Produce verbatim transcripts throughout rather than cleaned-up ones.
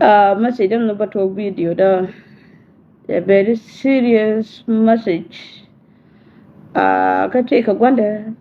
Uh, message däm ni bä tuɔk video dä. A very serious message. Uh, kä tëë kɛ gua̱ndɛ,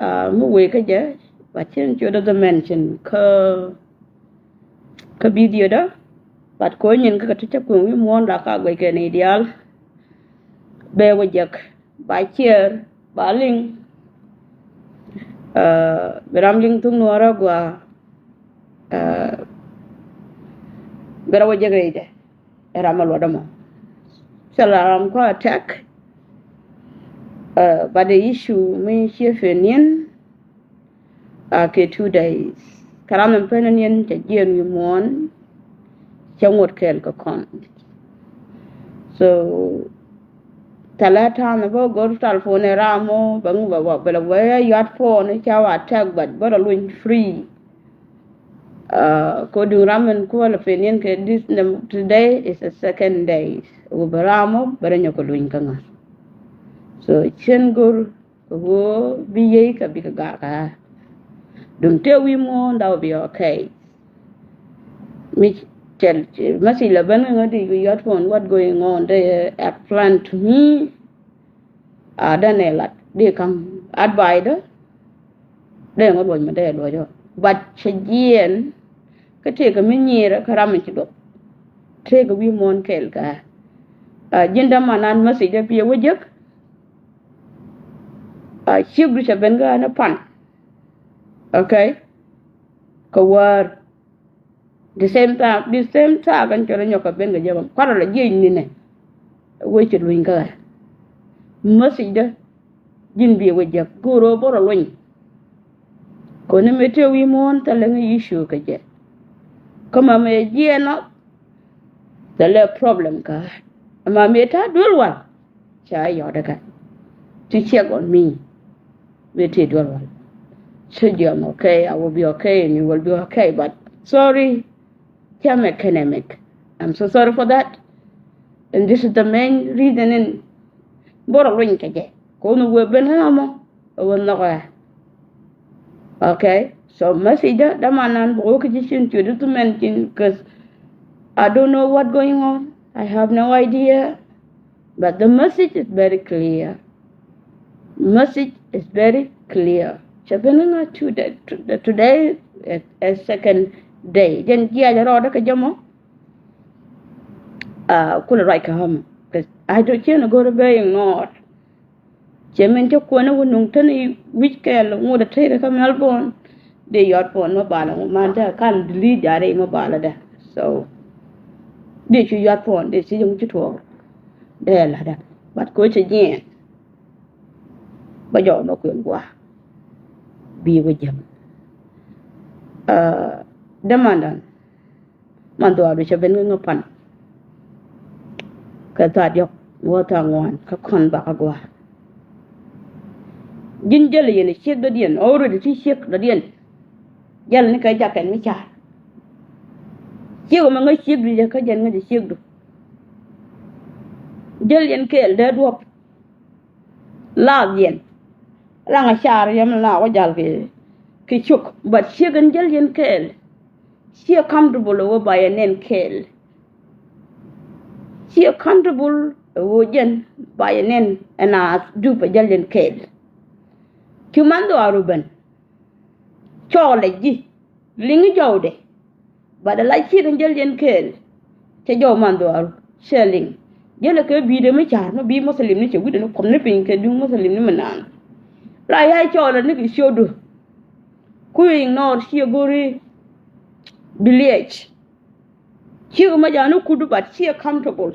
uh, mi wee kä jɛ, but cin ciöt dä mention kä, kä video dä. But kɛ nyin kä kɛ ti cä kueŋ wi̱i̱ muɔ̱ɔ̱n la ka guɛc kɛ ni diaal. Bɛ wä jek ba ciɛɛr ba liŋ. Uh, bi ram liŋ thuk nuɔrä gua. Uh, bi ram wä jek rɛydɛ. Ram a luɔt amɔ. Cɛ la ram kua attack. Uh, but the issue mi ciɛ fɛ niɛn. Uh, kɛ two days. Kä ram in pen in yɛn cɛ jiɛn wi̱i̱ muɔ̱ɔ̱n. Cɛ ŋot kɛɛl kɛ kɔn. So tɛlɛ ta̱a̱n bä go̱r telephone ɛ ram mɔ bɛ ŋu bɛ wä bɛ lɛ wee yuat phone ca wa attack, but bä rɔ luny free. Uh, ko duŋ ram in kuɔl ɛ pen yɛn kɛ this, today is a second day. Wä bɛ ram mɔ bɛ rɔ nyɔk kɛ luny kä ŋa. So cien go̱r kɛ ɣöö bi yiey kɛ bikɛ gak aa. Duŋ tëë wi̱i̱ muɔ̱ɔ̱n, that will be okay. Mi cɛl message la ben ŋä di yuat phone, what going on, they explain to me. A däni lat di ka̱ŋ advice dä. Dee ŋä luɔc mi dee luɔc ɔ, but cɛ jiɛn kä tëëkɛ mi nyiirä kä ram mi ci duɔth. Tëëkɛ wi̱i̱ muɔ̱ɔ̱n kɛɛl kä. A ji̱n dämanan message dä piɛ wä jek. A ciek du cɛ ben kä ni pan. Okay. Kɛ wäär. The same time, the same time kɛn cɔl inyɔk kɛ ben kɛ jɛ kuarɛ la jiec ni nɛ. Wee ci luny kä ɣɛ message dä. Ji̱n bi wee jɛ go̱o̱r ɣöö bä rɔ luny. Kɔni mi tëë wi̱i̱ muɔ̱ɔ̱n thilɛ ŋä issue kɛ jɛ. Kä ma mëë jiɛn ɔ. Thilɛ problem kä ɣä. Ma mëë ta̱a̱ duel wal. Ca yɔt kä to check on me. Mi ti duel wal. Cä jiɔam, okay, I will be okay and you will be okay, but sorry. Cä mɛ kɛnɛ mɛk. I'm so sorry for that. And this is the main reason in bä rɔ luny kɛ jɛ. Kɔn wee ben ɣä mɔ. Wä nhɔk ɛ. Okay, so message dä dämanan bä wä kä ji̱ cin ciöt i̱ thu mɛn cin, 'cause I don't know what going on. I have no idea. But the message is very clear. Message is very clear. Cɛ ben ŋä today, today is a second day. Jɛn jiac rɔɔdä kɛ jɛ mɔ. Kulɛ ruac kɛ ɣä mɔ. 'Cause I don't, cien go̱r bɛ ignore. Cɛ min cä kuäni wä nuŋ teni wi̱c kɛɛl ŋot a tëëkɛ kä Melbourne. Dee yɔt puɔn mɛ balä ŋu man te kan dili jari mɛ balä dɛ. So dee cu yɔt puɔn dee ci jɛ ŋu ci tuɔɔk. Dee la dɛ. But ko cɛ jiɛn bä jɔw nɔ kuɛn gua. Bi wä jɛm. Dämandan. Man dhuaar du cɛ ben ŋä pan. Kɛ thaa diɔk wä thaa ŋuan kä kɔn bakä gua̱a̱. Ji̱n jäl yɛn ciek dɔ̱diɛn, already ti ciek dɔ̱diɛn. Jäl ni kɛ jakɛn mi ca̱a̱r. Ciek mɛ ŋäc ciek du jɛ kä jɛn ŋäc ciek du. Jäl yɛn kɛɛl dee duɔ̱p. Laath yɛn. Raŋ a car yɛn mi la wä jal kɛ, kɛ cuk. But ciek in jäl yɛn kɛɛl. Ciɛ comfortable wä ba yɛ nɛn kɛɛl. Ciɛ comfortable wä jɛn ba yɛ nɛn ɛn a dup a jäl yɛn kɛɛl. Cu man dhuaar wä ben. Cɔɔlɛ ji̱. Liŋi jɔwdɛ. But a la ciek in jäl yɛn kɛɛl. Cɛ jɔw man dhuaaru cɛ liŋ. Jälɛ kɛ bi̱i̱dɛ mi ca̱r mi bi̱i̱ Muslim ni cɛ wi̱cdɛ ni kuɔm ni piny kɛ duŋ Muslim ni mi naan. La ya̱ cɔɔlɛ ni kɛ ciötdu. Ku ignore ciɛ go̱ri bi liɛc. Ciek ma ja̱a̱n ni kutdu but ciɛ comfortable.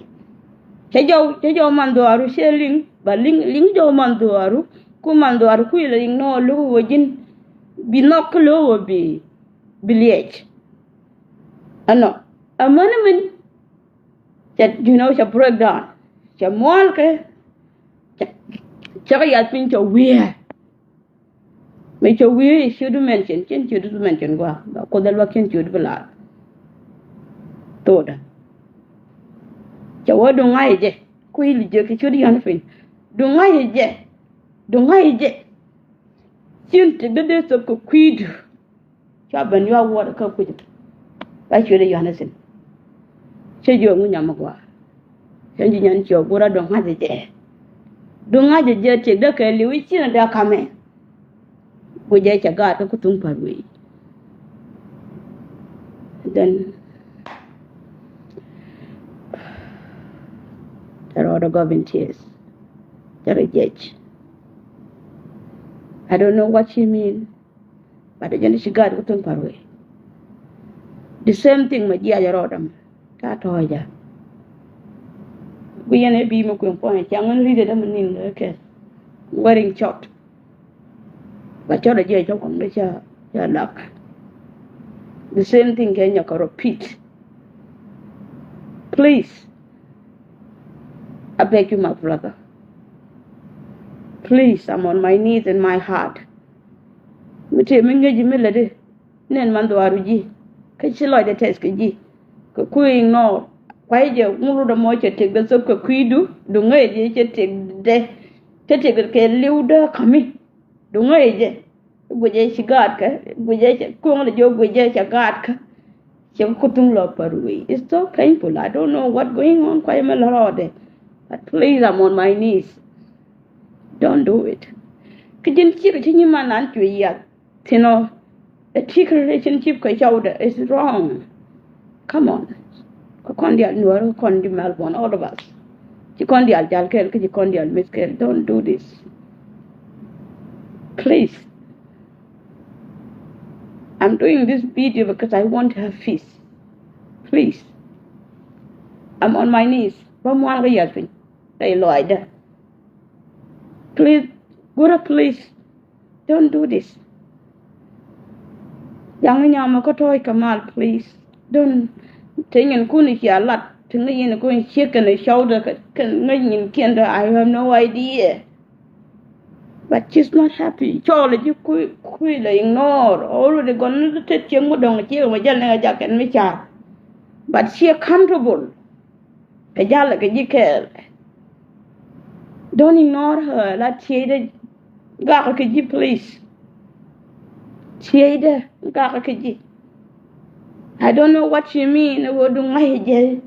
Cɛ jɔw, cɛ jɔw man dhuaaru cɛ liŋ. But liŋ, liŋ jɔw man dhuaaru. Ku man dhuaaru ku ilɛ ignore lo̱k wä ji̱n. Bi nhɔk kä lo̱k wä bi bi liɛc. Ɛnɔ amäni min cɛ, you know, cɛ break down. Cɛ muɔ̱ɔ̱lkɛ. Cɛ, cɛ kɛ yath piny cɛ wiee. Mi cɛ wiee i̱ ciötdu mɛn cin, cin ciötdu mɛn cin gua̱a̱. Ba Kuoth ɛ luäk cin ciötdu bi laar. Thokdä cɛ wä duŋ ŋa̱c jɛ. Kui̱ li jɛ kɛ ciötdu yɔ̱n piny. Duŋ ŋa̱c jɛ. Duŋ ŋa̱c jɛ. Cin ti dee dee thop kɛ kui̱du. Cua ben yuak wuɔt kä kui̱du. Ba ciötdu yɔ̱n thi̱n. Cä jiök ŋu nyam mi gɔaa. Cä ji̱ nyan ciök gura duŋ ŋa̱c jɛ. Duŋ ŋa̱c jɛ tiek dee kɛ li̱w i̱ cinɛ dee kamɛ. Guicɛ cɛ gaat kä kutuŋ pa̱t wei. Then cɛ rɔɔdɛ gɔp in tears. Cɛ rɔ jiɛc. I don't know what she mean. But jɛn ci gaat kutuŋ pa̱t wei. The same thing mɛ jiac rɔɔdɛ mɛ. Ca tɔ̱ɔ̱c a. Guiyɛn ɛ bi̱i̱ mɛ kueŋ puɔ̱ny ca ŋän ri̱t ɛ dämɛ ni̱n kɛ kɛ. Wearing short. But cɔt a jiɛ cä kuɔŋ dee ca ca lak. The same thing kɛ nyɔk kɛ repeat. Please. I beg you, my brother. Please, I'm on my knees and my heart. Mi tëë mi ŋäc mi lätdi. Nɛn man dhuaaru ji̱. Kä ci lɔcdɛ tɛth kɛ ji̱. Kɛ kui̱ ignore. Kuay jɛ ŋun rut ɛmɔ cɛ tëkdɛ thop kɛ kui̱du. Du ŋäc jɛ cɛ tëkdɛ. Cɛ tëkdɛ kɛ li̱w dee kämi. Du ŋäc jɛ. Guicɛ ci gaatkɛ. Guicɛ cɛ kuɔŋdɛ jiök guicɛ cɛ gaatkɛ. Cɛ kutuŋ lɔ pa̱t wei. It's so painful. I don't know what going on. Kuay mɛ lɔ rɔɔdɛ. But please, I'm on my knees. Don't do it. Kä ji̱n cikɛ ci nyiman nan cuɛ yiath. Thin ɔ, a thick relationship kɛ cɔwdɛ is wrong. Come on. Kä kɔn diaal Nuäär, kä kɔn ji̱ Melbourne, all of us. Ci kɔn diaal jal kɛɛl, kä ci kɔn diaal mith kɛɛl. Don't do this. Please. I'm doing this video because I want her peace. Please. I'm on my knees. Bä mual kä yɛth piny. Kɛ lɔaacdä. Please, gura, please. Don't do this. Jaŋ ni nyamɛ kä tɔ̱ɔ̱c kɛ mal, please. Don't. Te nyin kun i̱ cia lat. Te ŋäc nyin kun i̱ ciek kɛn i̱ cɔwdɛ kɛn ŋäc nyin kiɛndɛ. I have no idea. But she's not happy. Cɔɔl i̱ ji̱ kui̱, kui̱ la ignore. Already gɔn ni te ciek mi dɔ̱ŋ ciek mɛ jäl ni ŋa jakɛn mi car. But she comfortable. Kɛ jalɛ kɛ ji̱ kɛɛl. Don't ignore her. La tieyde gakɛ kɛ ji̱, please. Tieyde gakɛ kɛ ji̱. I don't know what she mean. Ɛ ɣöö du ŋa̱c jɛ.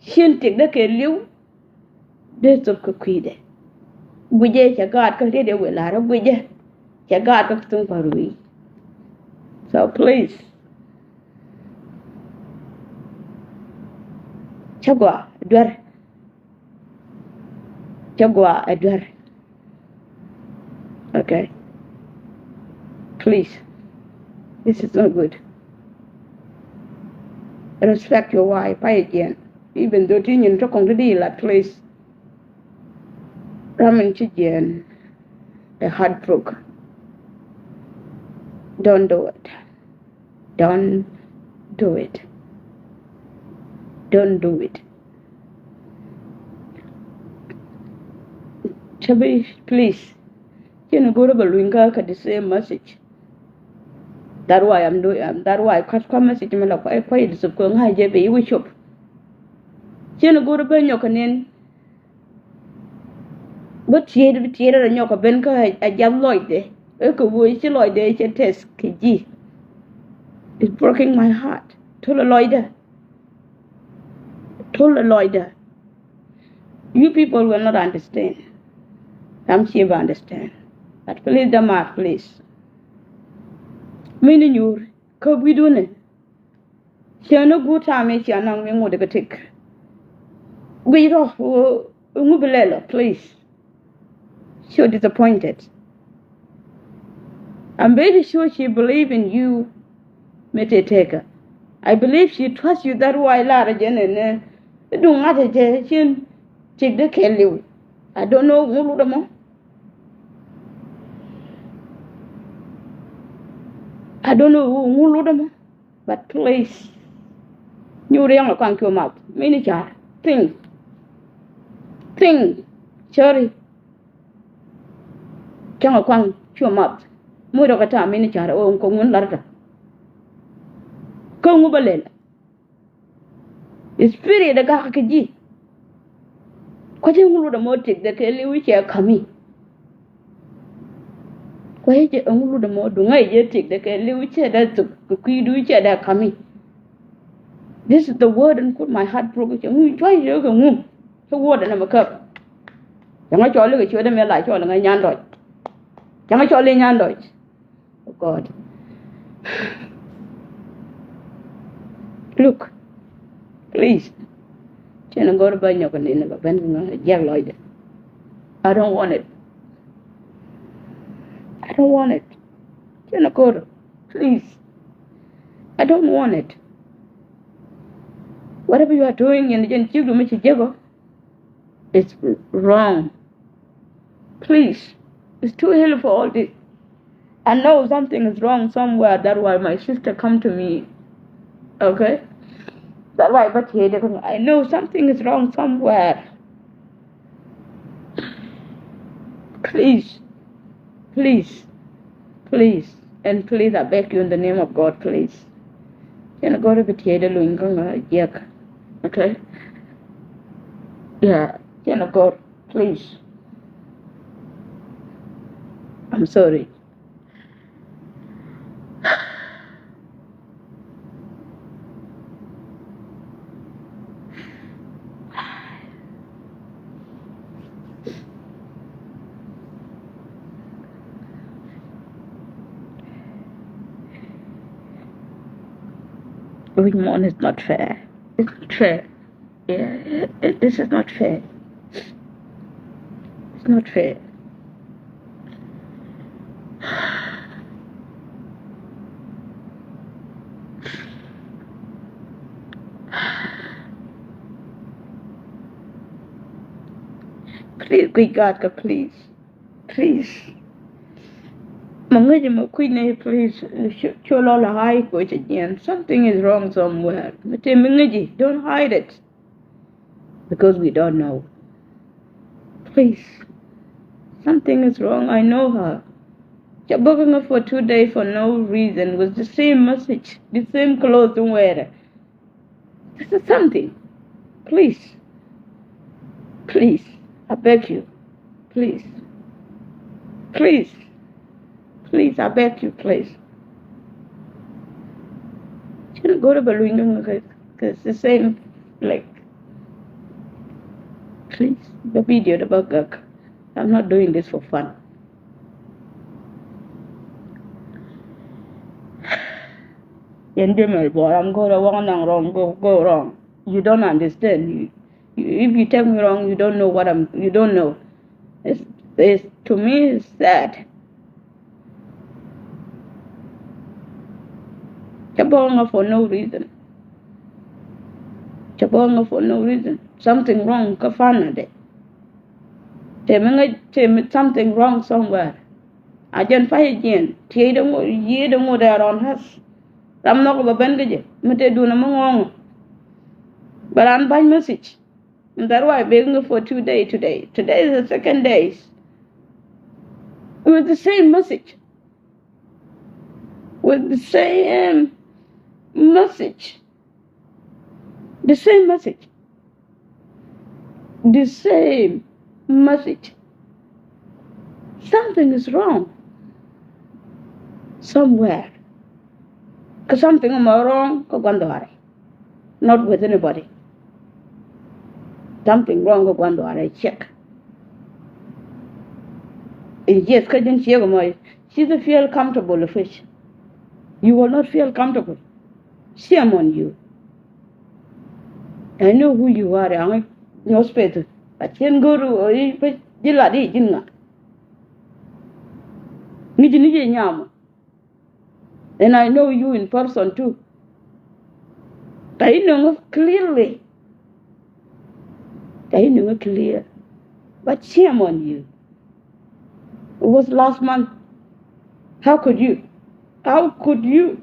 Cin tëkdɛ kɛ li̱w. Dee thop kɛ kui̱dɛ. Guicɛ cɛ gaat kä riet ɛ wëë la̱rä guicɛ. Cɛ gaat kä thuŋ pa̱t wei. So please. Cä gɔaa duer. Cä gɔaa ɛ duer. Okay. Please. This is not good. Respect your wife. Pay again. Even though ti nyin tɔkɔŋ ti di lat, please. Ram in ci jiɛn. A heartbroken. Don't do it. Don't do it. Don't do it. Cä bi, please. Cin go̱rä bɛ luny kä kɛ the same message. That why I'm doing, um, that why kä, kä message mi la kuay, kuay di sop kɛ ŋa̱c jɛ bɛ yi wä cop. Cin go̱rä bɛ nyɔk kɛ nin. Bä tiet, bä tiet rɛ nyɔk kɛ ben kä a, a jath lɔcdɛ. Ɛ kɛ wee ci lɔcdɛ cɛ tɛth kɛ ji̱. It's breaking my heart. Tolɛ lɔcdɛ. Tolɛ lɔcdɛ. You people will not understand. Ram ciɛ bä understand. But please, dämaar, please. Mi ni nyuur kä gui̱dun ɛ. Ciɛ ni guut ta̱a̱ mi cia naŋ mi ŋut kɛ tik. Guic rɔ ŋu bi lɛl ɔ, please. So disappointed. I'm very sure she believe in you, mi tëë tëkä. I believe she trust you, that why lar jɛ nɛ nɛ. I̱ duŋ ŋa̱t jɛ cin tik dee kɛɛliw. I don't know ŋu lut ɛmɔ. I don't know ŋu lut ɛmɔ. But please, nyuur yɔŋ ɛ kuaŋ cu math. Mini car. Think. Think. Sorry. Cäŋ ɛ kuaŋ cu math. Muc rɔ kɛ ta̱a̱ mini car ɛ ɣöö kɛ ŋun la̱r tɔ. Kä ŋu bä lɛl. Spirit ɛ gak kä ji̱. Kuecä ŋu lut ɛmɔ tik dee kɛ li̱w cɛ ka̱mi. Kuecä ŋu lut ɛmɔ duŋä jɛ tik dee kɛ li̱w cɛ dee thuk kɛ kui̱du cɛ dee ka̱mi. This is the word and put my heart broken. Cɛ ŋu cuay cɛ kɛ ŋu. Cɛ word and I'm a cup. Cɛ ŋa cɔl ikɛ cuɛ dämɛ la cɔl ŋa nyan dɔc. Cɛ ŋa cɔl i nyan dɔc. Oh God. Look, please. Cɛn a gɔr ba nyɔk ni ni ba ben ŋa jiɛk lɔcdɛ. I don't want it. I don't want it. Cɛn a gɔr, please. I don't want it. Whatever you are doing in jɛn cik du mi ci jɛk ɔ, it's wrong. Please, it's too early for all this. I know something is wrong somewhere. That's why my sister come to me. Okay? That's why, but here, I know something is wrong somewhere. Please, please, please, and please, I beg you in the name of God, please. Cɛn a gɔr bi tiɛɛdɛ luny kä ŋa jiɛk. Okay? Yeah, cɛn a gɔr, please. I'm sorry. Wi̱c muɔ̱ɔ̱n is not fair. It's not fair. Yeah, it, it, this is not fair. It's not fair. Please, good God, please. Please. Ma ŋäcɛ ma kui̱ nɛ, please. Cu lɔ la high coach again. Something is wrong somewhere. Ma te mi ŋäcɛ, don't hide it. Because we don't know. Please. Something is wrong. I know her. Ca bä kä ŋä for two days for no reason with the same message, the same clothes and wear. This is something. Please. Please. I beg you. Please. Please. Please, I beg you, please. Cin go̱rä bɛ luny kä ŋä, it's the same, like, please, the video the bä gak. I'm not doing this for fun. Yɛn jɛ mɛl bɔɔr, I'm go wrong, wrong, go, go wrong. You don't understand. You, you, if you take me wrong, you don't know what I'm, you don't know. It's, it's, to me, it's sad. Ca bɔŋä for no reason. Ca bɔŋä for no reason. Something wrong kä fanadɛ. Tɛmɛ ŋäc, tɛmɛ something wrong somewhere. A jɛn pay jiɛn tieyde ŋot, yiëëdɛ ŋot ɛ rɔn has. Ram nhɔk bɛ ben kä jɛ mi te duun ɛmɛ ŋɔŋ. Bɛ ran ba̱ny message. And that's why being for two day today. Today is the second day. With the same message. With the same message. The same message. The same message. Something is wrong somewhere. Kä something is wrong kä gua̱ndɔɔrɛ. Not with anybody. Something wrong kä gua̱ndɔɔrɛ, check. And yes, kä ji̱n check mɔ, she doesn't feel comfortable with it. You will not feel comfortable. Shame on you. I know who you are. Aŋ nyuɔth peth. But cien go̱o̱r i̱ pec ji̱ lat i̱ ji̱n ŋa. Ŋi̱ci ni ji̱ nyam. And I know you in person too. Ca ji̱ nöŋä clearly. Ca ji̱ nöŋä clear. But shame on you. It was last month. How could you? How could you?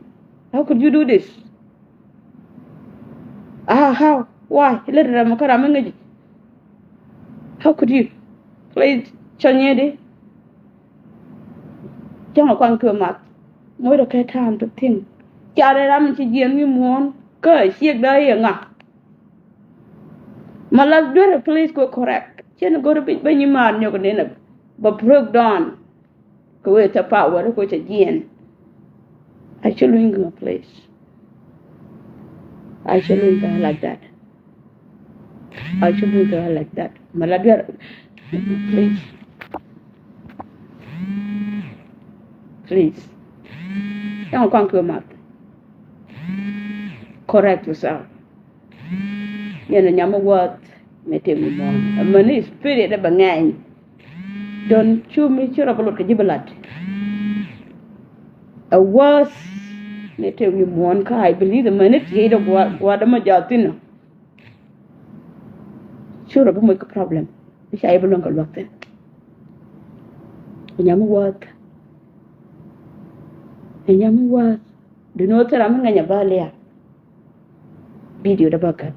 How could you do this? Ah, how? Why? Lɛ ram kä ram mi ŋäci. How could you? Play cɔnyɛ di. Cäŋ a kuaŋ kɛ math. Moc rɔ kɛ time to think. Carɛ ram ci jiɛn wi̱i̱ muɔ̱ɔ̱n kä ciek da yɛ ŋa. Ma lath duer, please go correct. Cien go̱r bi bä nyi maar nyɔk ni na bä break down. Kɛ wee ca power ko ca jiɛn. A ci luny kɛ ma, please. I shouldn't go like that. I shouldn't go like that. Mɛ la duer. Please. Please. Ɛŋɔ kɔn kɛ math. Correct yourself. Yɛn a nyam mi wuɔth mi tëë mi muɔ̱ɔ̱n. Amäni spirit ɛ bɛ ŋɛny. Don't cu mi ci rɔ bi lot kɛ ji̱ bi lat. A wuɔth mi tëë mi muɔ̱ɔ̱n kä I believe the minute yey dɔ gua̱a̱r dɔ ma ja̱a̱ thi̱n nɔ. Cu rɔ bi moc kɛ problem. Bi ca yɛ bi luäŋ kɛ luäk thi̱n. Ɛ nyam mi wuɔth. Ɛ nyam mi wuɔth. Duno thil ram mi ŋäny a ba liak. Video dä bä kɛ.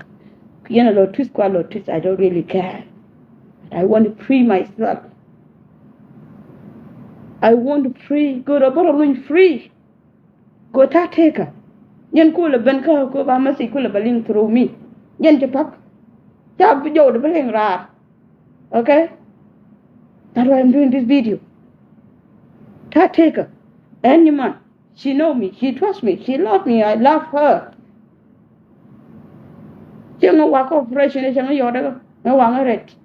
Yɛn a lɔ twist kua lɔ twist, I don't really care. But I want to free myself. I want to free. Go̱o̱r a bä rɔ luny free. Go̱o̱r ta̱a̱ tekä. Yɛn kulɛ ben kä ko ba message kulɛ bä liŋ through me. Yɛn ci pak. Ca bi jɔw dɛ bä liŋ raar. Okay? That's why I'm doing this video. Ta̱a̱ tekä. Any man. She know me. She trust me. She love me. I love her. Cieŋ ŋä wakɔ operation, cieŋ ŋä yɔt ŋä waŋ ŋä ret.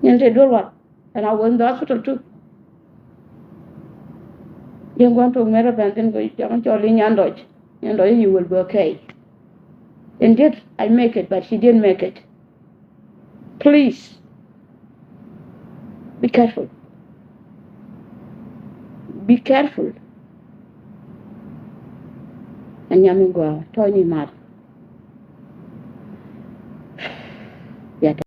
Nyin te duel wal. And I was in the hospital too. Yɛn gua̱n tok mɛrɛ bɛn thin kɛ jɔk cɔl i̱ Nyandɔc. Nyandɔc, you will be okay. Indeed, I make it, but she didn't make it. Please be careful. Be careful. Ɛ nyam mi gɔaa tɔ̱ ni mat.